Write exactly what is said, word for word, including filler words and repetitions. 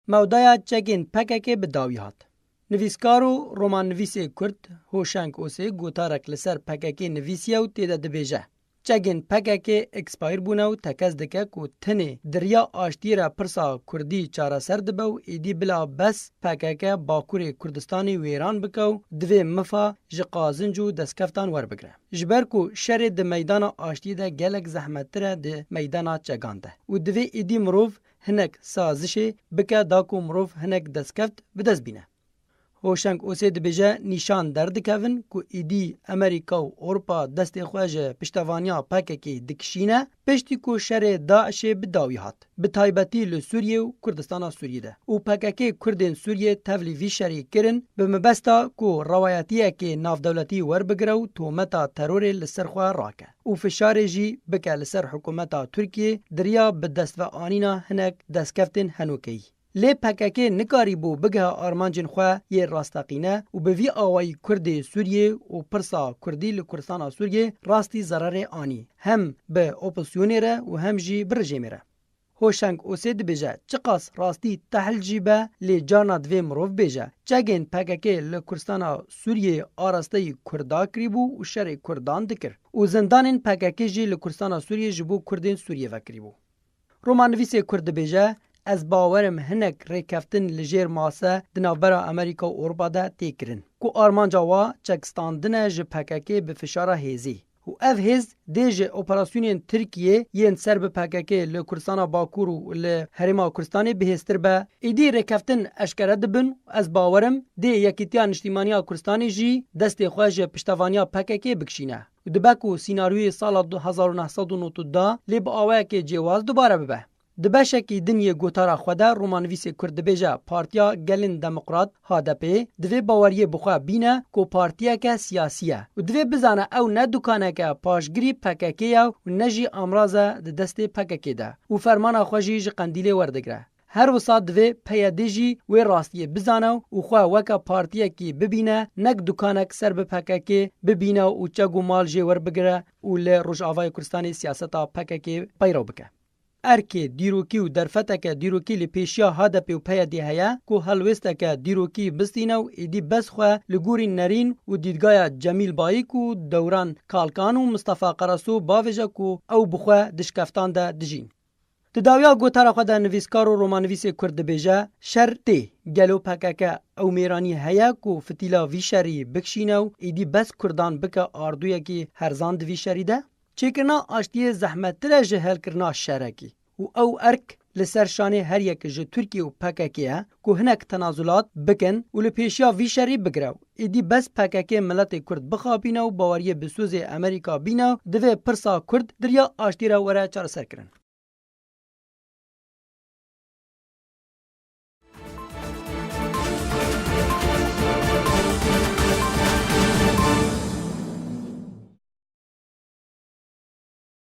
Mewdaya çekên P K K bi dawî hat. Nivîskar û romannivîsê Kurd Hoşeng Osê gotarek li ser P K K nivîsiye û tê de dibêje, çekên P K K expire bûne û tekez dike ku tenê di riya aştiyê re pirsa Kurdî çareser dibe û êdî bila bes P K K Bakurê Kurdistanê wêran bike û divê mifa ji qazinc û destkeftan werbigire. Ji ber ku şerê di meydana aştiyê de gelek zehmettir e di meydana çegan de û divê êdî mirov hinek sazişê bike da ku mirov hinek destkeft bi dest bîne. Hoşeng Osê dibêje, nîşan derdikevin ku êdî Amerîka û Ewropa destê xwe ji piştevaniya P K K dikişîne, piştî ku şerê DAIŞê bi dawî hat, bi taybetî li Sûriyê û Kurdistana Sûriyê de. Û P K K Kurdên Sûriyê tevlî vî şerî kirin, bi mebesta ku rewayetiyekê navdewletî werbigire û tometa terorê li ser xwe rake û fişarê jî bike li ser hikûmeta Tirkiyê di riya bi destveanîna hinek destkeftên henokeyî. Lê P K K nikarîbû bigihe armancên xwe yê rasteqîne û bi vî awayî Kurdê Sûriyê û pirsa Kurdî li Kurdistana Sûriyê rastî zererê anî, hem bi opozisyonê re û hem jî bi rejêmê re. Hoşeng Osê dibêje, çiqas rastî tehl jî be, lê carna divê mirov bêje, çegên P K K li Kurdistana Sûriyê arasteyî Kurda kirîbû û şerê Kurdan dikir û zindanên P K K jî li Kurdistana Sûriyê ji bo Kurdên Sûriyê vekirîbû. Romannivîsê Kurd dibêje, ez bawer im hinek rêkeftin li jêr mase di navbera Amerîka û Ewropa de tê kirin, ku armanca wa çekstandin e ji P K K bi fişara hêzî. Û ev hêz dê ji operasyonên Tirkiyê yên ser bi P K K li Kurdistana Bakur û li Herêma Kurdistanê bihêztir be. Êdî rêkeftin eşkere dibin û ez bawer im dê Yekîtiya Niştîmaniya Kurdistanê jî destê xwe ji piştevaniya P K K bikişîne. Û dibe ku sînaryoyê sala du hezar û neh sed û nod û du lê bi awayekê cêwaz dubare bibe. Di beşekî din yê gotara xwe de romannivîsê Kurd dibêje, Partiya Gelên Demokrat, H D P, divê baweriyê bi xwe bîne ku partiyeke siyasî ye û divê bizane ew ne dukaneke paşgirî P K K ye û ne jî amraz e di destê P K K de û fermana xwe jî ji Qendîlê werdigire. Her wisa divê P Y D jî wê rastiyê bizane û xwe weke partiyekî bibîne, nek dukanek ser bi P K K bibîne û çek û mal jê werbigire û li Rojavayê Kurdistanê siyaseta P K K peyrew bike. Erkê dîrokî û derfeteke dîrokî li pêşiya H D P û P Y D heye ku helwêsteke dîrokî bistîne û êdî bes xwe li gorî nerîn û dîdgaya Cemîl Bayik û Dewran Kalkan û Mistefa Qaraso bavêje ku ew bi xwe di şikeftan de dijîn. Di dawiya gotara xwe de nivîskar û romanivîsê Kurd dibêje, şer tê. Gelo P K K ew mêranî heye ku fitîla vî şerî bikişîne û êdî bes Kurdan bike ardûyekî herzan di vî şerî de? Çêkirina aştiyê zehmettir e ji helkirina şerekî û ew erk li ser şanê her yek ji Tirkiye û P K K ye ku hinek tenazulat bikin û li pêşiya vî şerî bigire û êdî bes P K K miletê Kurd bixapîne û baweriyê bi sozê Amerîka bîne û divê pirsa Kurd di riya aştiyê re were çareserkirin.